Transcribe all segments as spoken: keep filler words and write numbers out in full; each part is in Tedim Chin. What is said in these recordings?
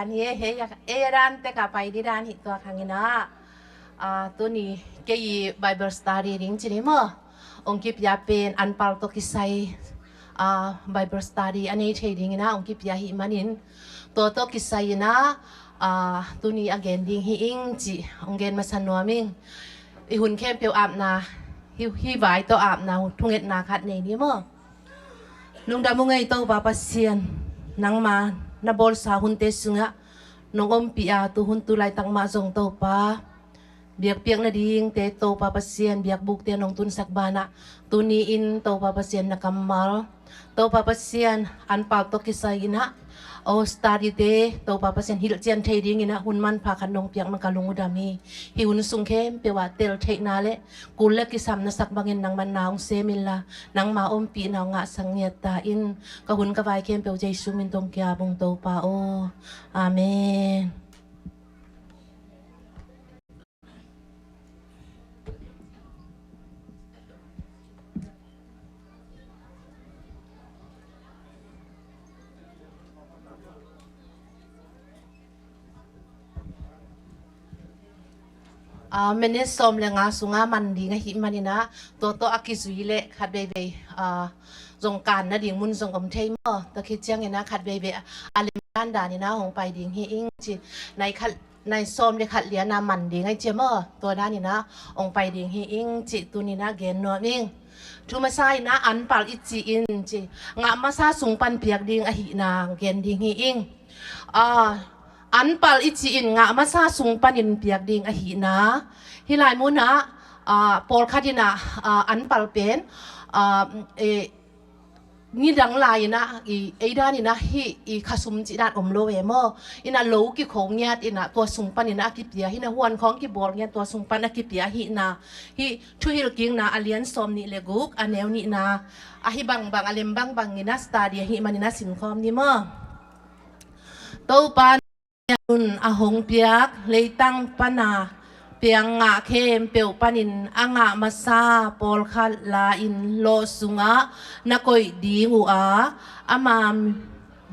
dan hi, hei, ei a dan tek a pai ding dan hi tua khang in ah, ah, tuni kei i Bible study ding ci ni maw. Ong kipia pen anpal tawh kisai, ah, Bible study a nei thei ding in ah ong kipia hi manin, tua tawh kisai in ah, ah, tuni a gen ding hi ing ci ong gen masa nuam ing. I hun khempeuh apna, hi, hi vai tawh apna, thungetna khat nei ni maw. Lungdam ung ei Topa Pasian, nangma na bawlsa hunte sungah nong ompih a, tu hun tu laitak mah zong Topa, biakpiak nadingte Topa Pasian, biakbukte nong tunsak banah, tuni in Topa Pasian na kammal, Topa Pasian, anpal tawh kisai in ah, o study te Topa Pasian hilhcian thei ding in ah hun manpha khat nong piak na ka lung uh dam hi. Hi hun sung khempeuh ah tel theihna le kul le kisam na sak bangin nangman na ong sem inla, nangma ompihna ong ngahsak ngiat ta in. Ka hun ka vai khempeuh Jesu min tawh ong ki-ap ung Topa aw. Amen. Ah, minute sawm le nga sungah man ding ahih manin ah, tua tawh a kizui leh khat veivei, ah, zong kan nading mun zong om thei maw. Tua khit ciangin ah khat veivei a lem dandan in ah hong pai ding hi ing ci. Nai khat, nai sawm le khat lian a man ding ahi cia maw, tua dan in ah hong pai ding hi ing ci tuni in ah gen nuam ing. Thu masa in ah anpal i cih in ci, ngah masa sung pan piak ding ahihna gen ding hi ing. Ah, anpal i cih in ngah masa sung panin piak ding ahihna. Hih lai munah, ah, pawlkhat in ah, ah, anpal pen, ah, eh, nidang lai in ah, i, ei dan in ah hih i khasum cih dan om lo e maw. In ah lo kikho ngiat in ah tua sung pan in ah a kipia, hi in ah huan khawng kibawl ngiat tua sung pan a kipia ahihna. Hih Thuhilhkikna a lian sawm nih le guk a neu nihna. Ahi bangbang, a lem bangbang in ah study ahih manin ah simkhawm ni maw. Topa un a hong piak leitang pana piang ngah khempeuh panin a ngah masa pawlkhat la-in lawh sungah na koih ding uh a, ama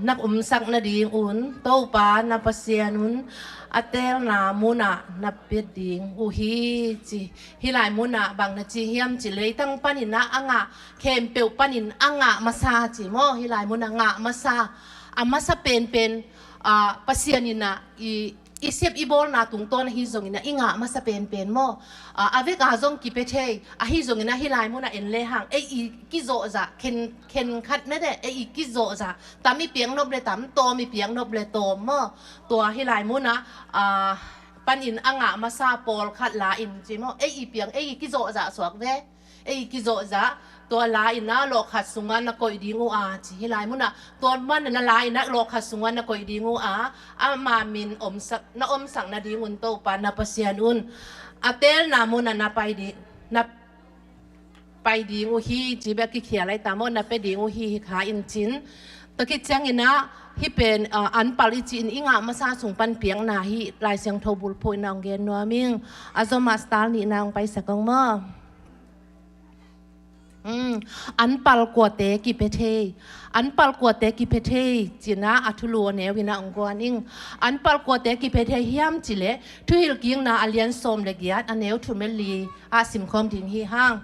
na omsak nadingun Topa na Pasian un a teelna munah na pia ding uh hi ci. Hih lai munah bang na ci hiam cih leh leitang panin ah a ngah khempeuh panin a ngah masa ci maw. Hih lai munah ngah masa, a masa penpen, ah, Pasian in ah i, i sep i bawlna tungtawn ahi zongin ah i ngah masa penpen maw. Ah, a vek a zong kipia thei, ahi zongin ah hih lai munah en lehang ei i kizawhzah, khen, khen khat mete ei i kizawhzah, tam i piak nop le tam, tawm i piak nop le tawm maw. Tua hih lai munah, ah, panin a ngah masa pawlkhat la-in ci maw, ei i piang, ei i kizawhzah suak ve. Ei i kizawhzah, tua la-in ah lawh khat sungah na koih ding uh a ci. Hih lai munah tua man na la-in ah lawh khat sungah na koih ding uh a, ama min omsak, na omsak nadingun Topa na Pasian un a teelna munah na pai ding, na pai ding uh hi ci bek kikhial lai ta maw, na pia ding uh hi, hi kha in cin. Tua khit ciangin ah hih pen, ah, anpal i cih in i ngah masa sung pan piakna hih Lai Siangtho bulphuh in ah hong gen nuam ing. A zom ah star nihna hong paisak ung maw. Anpal kuate kipia thei, anpal kuate kipia thei ci-in ah a thulu a neu in ah hong guan ing. Anpal kuate kipia thei hiam cih leh Thuhilhkikna a lian sawm le giat a neu thum le li ah simkhawm ding hi hang.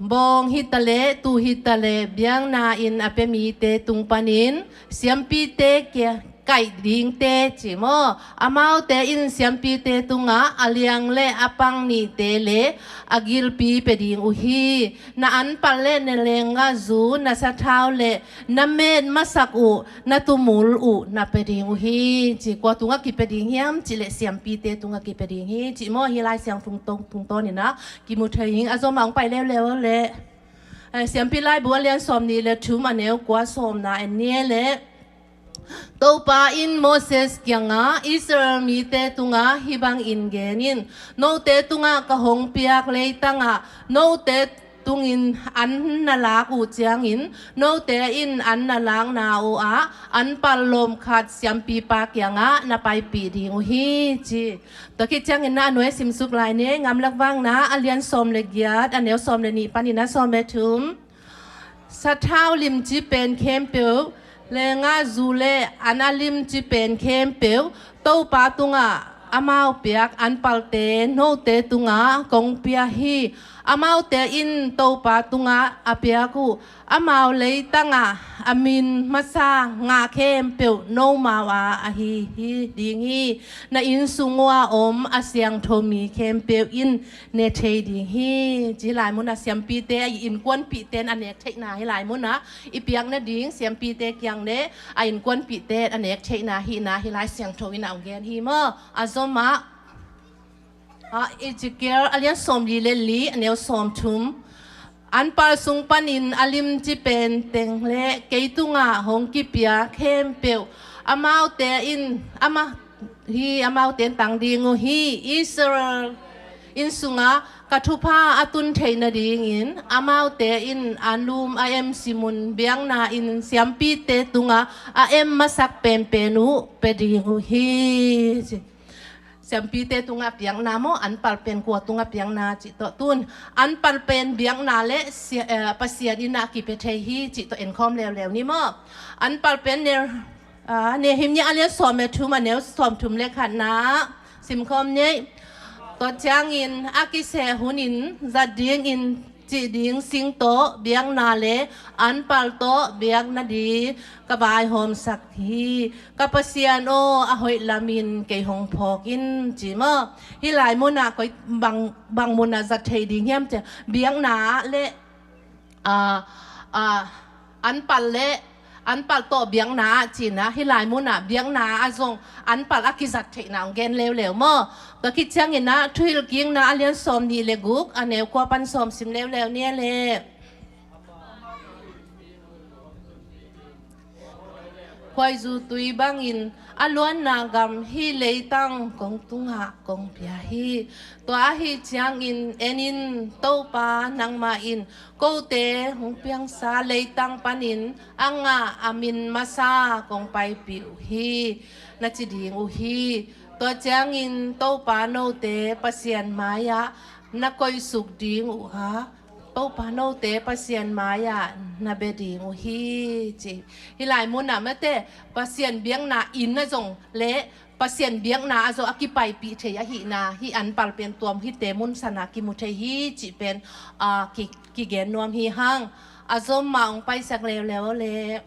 Bawng hi taleh, tuu hi taleh, biakna in a pia mite tung panin siampite kia kaih dingte ci maw. Amaute in siampite tungah a liang le a pang nihte le a gilpi pia ding uh hi. Na anpal le na lenggahzu, na sathau le na met masak uh, na tumul uh na pia ding uh hi ci. Kua tungah kipia ding hiam cih leh siampite tungah kipia ding hi ci maw. Hih Lai Siangtho tungtawn in ah kimu thei ing. A zom ah hong pai leuleu leh, eh, Siampi Laibu a lian sawm nih le thum a neu kua sawmna en ni e leh. Topa in Moses kiangah Israel mite tungah hih bangin gen in, note tungah ka hong piak leitangah note tungin an na lak uh ciangin note in an na lakna uh ah anpal lawm khat siampipa kiangah na paipih ding uh hi ci. Tua khit ciangin ah a nuai simsuk lai ni, Ngamlak Vakna a lian sawm le giat a neu sawm le nih panin ah sawm le thum. Sathau limci pen khempeuh Lengah zu le an a limci pen khempeuh Topa tungah amau piak anpalte note tungah kong pia hi. Amaute in Topa tungah a piak uh amau leitangah a min masa ngah khempeuh nomau a ahi hi ding hi. Na inn sung ua om a siangtho mi khempeuh in ne thei ding hi. Ci hi lai munah siampite a innkuanpihte in a nek theihna hi lai munah i piak nading siampite kiang le a innkuanpihte a nek theihna hihna hi lai siangtho in a hong gen hi maw? A zomah, a, Ezekiel a lian sawmli le li a neu sawmthum. Anpal sung panin a limci pen teng le kei tungah hong kipia khempeuh amaute in ama hi amaute in tang ding uh hi. Israel inn sungah ka thupha a tun theih nadingin amaute in an lum a em simun biakna in siampite tungah a em masak penpen uh pe ding uh hi. Siampite tungah piakna maw, anpal pen kua tungah piakna cih tawh tun anpal pen biakna le sia-, eh, Pasian innah kipia thei hi cih tawh enkhawm leuleu ni maw? Anpal pen ne, ah, Nehemiah a lian sawm le thum a neu sawmthum le khatna simkhawm ni. Tua ciangin a kiseh hunin zat dingin cih ding sing tawh biakna le anpal tawh biakna ding ka vaihawmsak hi. Ka Pasian aw, a hoih lamin kei hong phawk in ci maw? Hi lai munah koi bang, bang munah zat thei ding hiam cia biakna le, ah, ah, anpal le anpal tawh biakna ah cina hi lai munah biakna ah zong anpal a kizat theihna hong gen leuleu maw? Tua khit cianginah Thuhilhkikna a lian sawm nih le guk a neu kua pan sawm sim leuleu nia le. Khuaizu tui bangin a luanna gam hi leitang kong tungah kong pia hi. Tua ahi ciangin en in Topa nangmah in kote hong piangsa leitang panin a ngah a min masa kong paipih uh hi na ci ding uh hi. Tua ciangin Topa note Pasian mai-ah na koihsuk ding uh a, Topa note Pasian mai-ah na bia ding uh hi ci. Hi lai munah mate Pasian biakna inn a zong le Pasian biakna a zong a kipaipih thei ahihna hi anpal pen tuam hite mun sanah kimu thei hi cih pen, ah, ki, kigen nuam hi hang. A zom mah hong paisak leuleu le.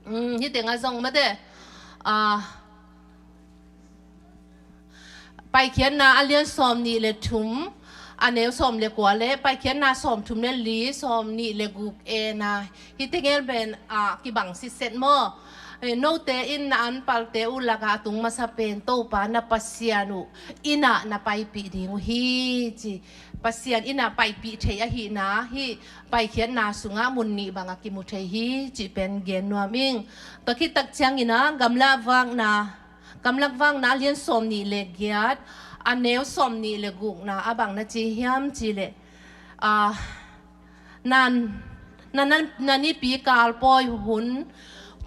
Um, hi tengah zong mate, ah, Paikhiatna a lian sawm nih le thum a neu sawm le kua le Paikhiatna sawm thum le li sawm nih le guk ena hi tengel ben, ah, kibang sitset maw? Eh, note in na anpalte uh lakah a tung masa pen Topa na Pasian uh innah na paipih ding uh hi ci. Pasian innah paipih thei ahihna hi. Paikhiatna sungah mun nih bangah kimu thei hi cih pen gen nuam ing. Tua khit tak cianginah gamlak vakna, gamlak vakna a lian sawm nih le giat a neu sawm nih le gukna a bang na ci hiam cih leh, ah, nan, nan, nan, nan i pi kalpawi hun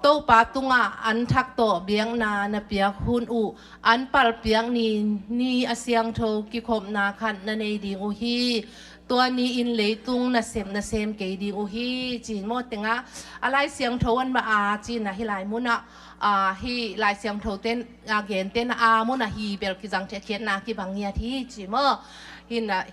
Topa tungah an thak tawh biakna na piak hun uh an palpiak ni, ni a siangtho kikhopna khat na nei ding uh hi. Tua ni-in leitung nasep na sem kei ding uh hi ci maw tengah a Lai Siangtho an mah a cina hi lai munah, ah, hi Lai Siangtho ten, ah, gen ten a munah hi bel kizang thekhiatna kibang ngiat hi ci maw? Hinah,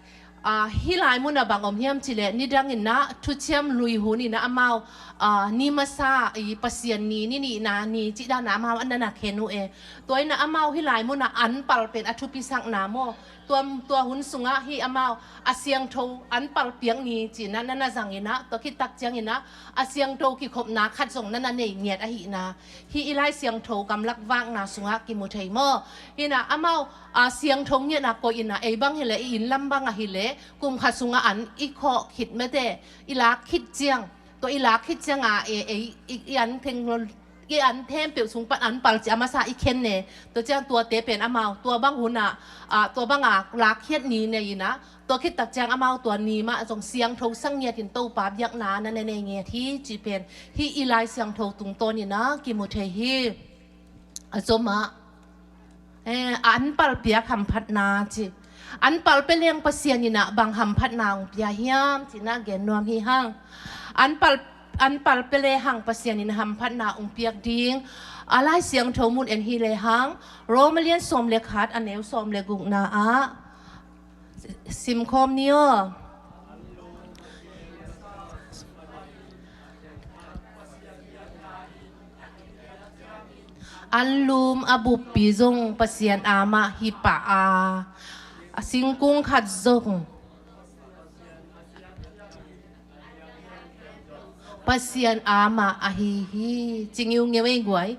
ah, hi lai munah bang om hiam cileh nidang innah thuciam lui hun innah amau, ah, ni masa i Pasian ni, ni nihna ni cih dana amau an nana khen uh e. Tua innah amau hi lai munah an pal pen a thupisakna maw? Tua, tua hun sungah hi amau a siangtho an palpiak ni cina nana zanginah tua khit tak cianginah a siangtho kikhopna khat zong nana nei ngiat ahihna hi i Lai Siangtho gamlak vakna sungah kimu thei maw? Hinah amau a siangtho ngiatna koih innah ei bang hileh i inn lam bang ahileh kum khat sungah an i khawh khit mete i lak khit ciang tua i lak khit cianga e, ei, i, i an theng i an thempeuh sung pan an pal cia masa i khen ne. Tua ciang tuate pen amau tua bang hunah, ah, tua banga lakkhiat ni nei innah tua khit tak ciang amau tua ni mah zong siangtho sang ngiatin Topa biakna na ne nei ngiat hi cih pen hi i Lai Siangtho tungtawn innah kimu thei hi. A zomah, eh, an palpiak hamphatna ci. An pal pia leng Pasian innah bang hamphatna hong pia hiam cinah gen nuam hi hang. An pal, an pal pia lehang Pasian in hamphatna hong piak ding. A Lai Siangtho mun en hi lehang, Rom a lian sawm le khat, a neu sawm le gukna ah simkhawm ni aw. Anlum a buppi zong Pasian a mah hi pah a, a singkung khat zong Pasian a mah ahi hi. Ci ngiungeu ei guai.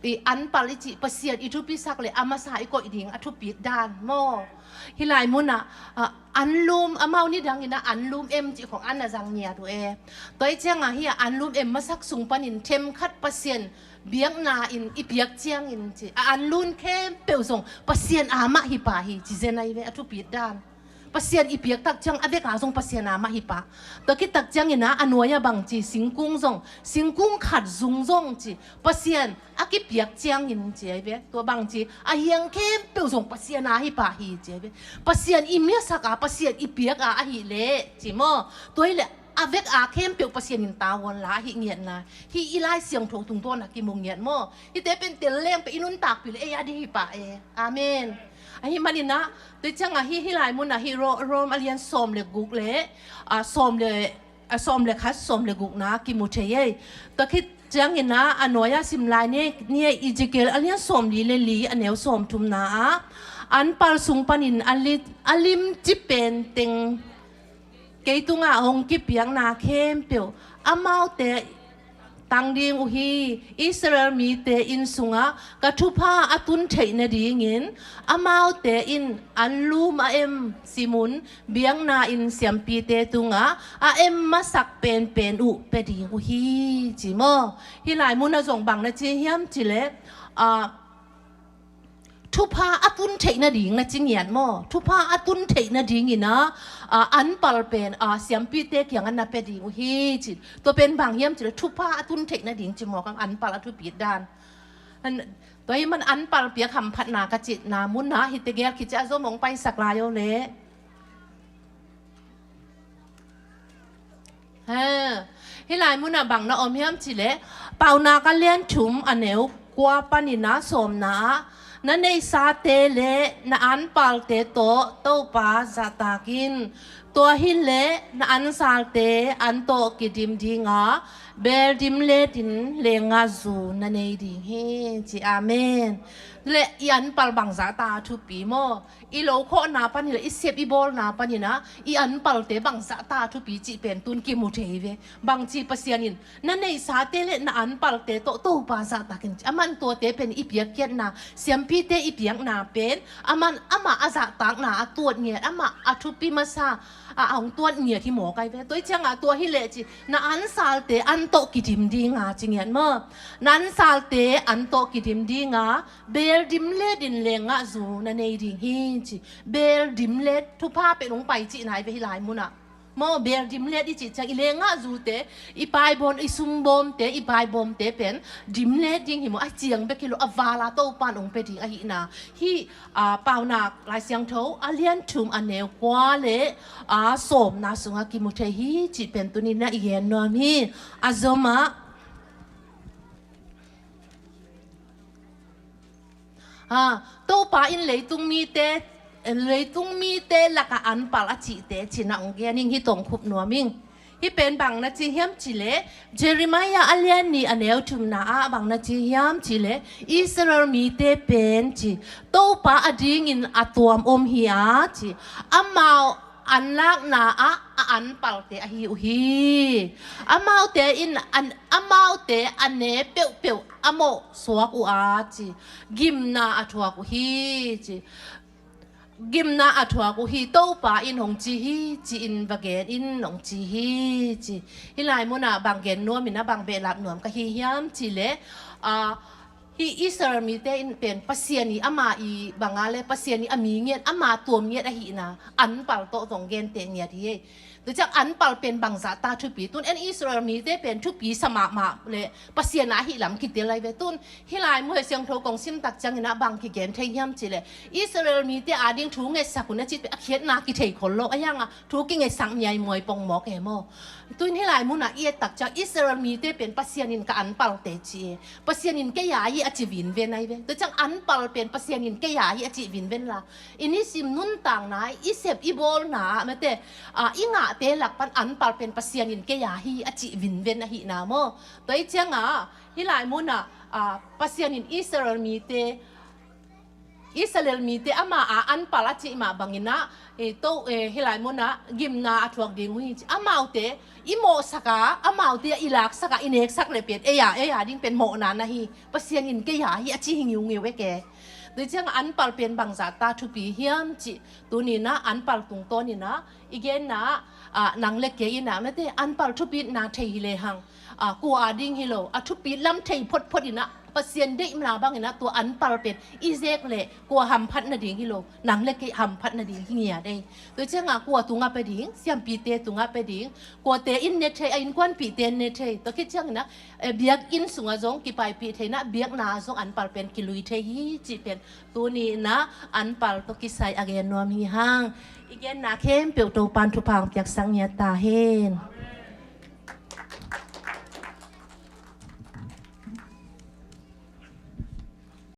I an pal i cih Pasian i thupisak le a masa i koih ding a thupit dan maw? Hih lai munah, ah, anlum, amau nidangin ah anlum em cih khong an a zang ngiat uh e. Tua i ciangah hi-ah anlum em masak sung panin themkhat Pasian biakna in i piak ciangin ci a anlum khempeuh zong Pasian a mah hi pah hi ci zen ahi ve a thupit dan. Pasian i piak tak ciang a vek a zong Pasian a mah hi pah. Tua khit tak ciangin ah a nuai-ah bang ci singkung zong, singkung khat zung zong ci Pasian a kipiak ciangin ci ahi ve. Tua bang ci a hiang khempeuh zong Pasian a hi pah hi ci ahi ve. Pasian i miasak a, Pasian i piak a ahih leh ci maw? Tua hi leh a vek a khempeuh Pasian in tavuan la ahi ngiatna hi i Lai Siangtho tungtawn a kimu ngiat maw? Hihte pen tel leng pen i nuntakpih leh ei a ding hi pah e. Amen. Ahi manin ah tua ciangah hi, hih lai munah hi Ro-, Rom a lian sawm le guk le, ah, sawm le, ah, sawm le khat, sawm le gukna kimu thei ei. Tua khit ciangin ah a nuai-ah sim lai ni, ni ei, Ezekiel a lian sawm li le li, a neu sawm thumna ah an pal sung panin a li-, a limci pen teng kei tungah hong kipiakna khempeuh amaute tang ding uh hi. Israel mite inn sungah ka thupha a tun theih nadingin amaute in anlum a em simun biakna in siampite tungah a em masak penpen uh pia ding uh hi ci maw? Hih lai munah zong bang na ci hiam ci leh, ah, thupha a tun theih nading na ci ngiat maw? Thupha a tun theih nadingin ah, ah, an pal pen, ah, siampite kiangah na pia ding uh hi ci. Tua pen bang hiam ci leh thupha a tun theih nading ci maw, kam an pal a thupit dan. An, tua hi man an pal piak hamphatna ka cihna munah hihte gel khit ciah a zom hong paisak lai o leh. Ha, hih lai munah bang na om hiam ci leh, Paunak a lian thum a neu kua panin ah sawmna ah, na neisate le na anpalte tawh Topa zahtak in. Tua hi leh na ansalte an tawh kidim ding a, beel dim letin leenggahzu na nei ding hi ci. Amen. Le i anpal bang zahta thupi maw? I lo khawhna panin le i sep i bawlna panin ah i anpalte bang zahta thupi cih pen tun kimu thei ve. Bang ci Pasian in na neisate le na anpalte tawh Topa zahtak in ci. Aman tuate pen i piakkhiatna, siampite i piakna pen aman amah a zahtakna a tuat ngiat, amah a thupi masa a hong tuat ngiat hi mawk ai ve. Tua hi ciangah tua hi leh ci, na ansalte an tawh kidim ding a ci ngiat maw? Na ansalte an tawh kidim ding a, beel dim letin leenggahzu na nei ding hi ci. Beel dim let, thupha pen hong pai cihna hi ve hih lai munah. Maw, beel dim let i cih ciang i leenggahzute, i paibawm, i sumbawmte, i paibawmte pen dim let ding hi maw? A ciang bek hi lo, a val a Topa in hong pia ding ahihna. Hih, ah, Paunak Lai Siangtho a lian thum a neu kua le, ah, sawmna sungah kimu thei hi cih pen tuni-in ah i gen nuam hi. A zomah Ha, Topa in leitung mite, leitung mite lakah anpal a cihte ci-in ah hong gen ing, hih tawh hong khup nuam ing. Hih pen bang na ci hiam ci leh, Jeremiah a lian nih a neu thumna ah bang na ci hiam ci leh, Israel mite pen ci, Topa adingin a tuam om hi a ci, amau anlakna ah a anpalte ahi uh hi. Amaute in an, amaute a ne peuhpeuh a mawhsuak uh a ci, gimna a thuak uh hi ci. Gimna a thuak uh hi, Topa in hong ci hi ci-in va gen in hong ci hi ci. Hih lai munah bang gen nuam in ah bang behlap nuam ka hi hiam ci leh, ah, hih Israel mite in pen Pasian i ama i banga le Pasian i a mi ngiat, ama tuam ngiat ahihna anpal tawh zong genteh ngiat hi ei. Tua ciang anpal pen bangzah ta thupi, tun en Israel mite pen thupi sa mahmah le Pasian a hih lam kitel lai ve. Tun hih lai mu he siangtho kong sim tak ciangin ah bang kigen thei hiam cih leh Israel mite ading thu ngetsak un a cih pen a khiatna kithei khol lo a, hiang a thu kingetsak miaimuai pongmawk e maw. Tun hih lai munah i et tak ciang Israel mite pen Pasian in ka anpalte ci e, Pasian in kei a hi a ci vinven ai ve. Tua ciang anpal pen Pasian in kei a hi a ci vinven la, i nisim nuntakna, i sep i bawlna ah mate, a, i ngahte lak pan anpal pen Pasian in kei a hi a ci vinven ahihna maw. Tua i ciangah hih lai munah, a, Pasian in Israel mite, Israel mite ama a anpal a cih mah bangin ah, e, to, e, hih lai munah gimna a thuak ding uh hi ci. Amaute i mawhsak a, amaute i laksak a, i neksak le pen ei a, ei a ding pen mawhna na hi, Pasian in kei a hi a ci hi ngiungiu e ke. Tua ciang anpal pen bangzah ta thupi hiam cih tuni-in ah anpal tungtawnin ah i genna ah, nang le kei in ah mate anpal thupitna thei hi lehang, ah, kua a ding hi lo, a thupit lam thei photphot in ah Pasian deihna bangin ah tua anpal pen i zek leh kua hamphat nading hi lo, nang le kei hamphat nading hi ngiat ei. Tua ciangah kua tungah pia ding, siampite tungah pia ding, kuate in ne thei, a innkuanpihte in ne thei. Tua khit ciangin ah, eh, biakinn sungah zong kipaipih thei in ah biakna zong anpal pen kilui thei hi cih pen tuni-in ah anpal tawh kisai a gen nuam hi hang. I genna khempeuh Topa'n thupha hong piaksak ngiat ta hen.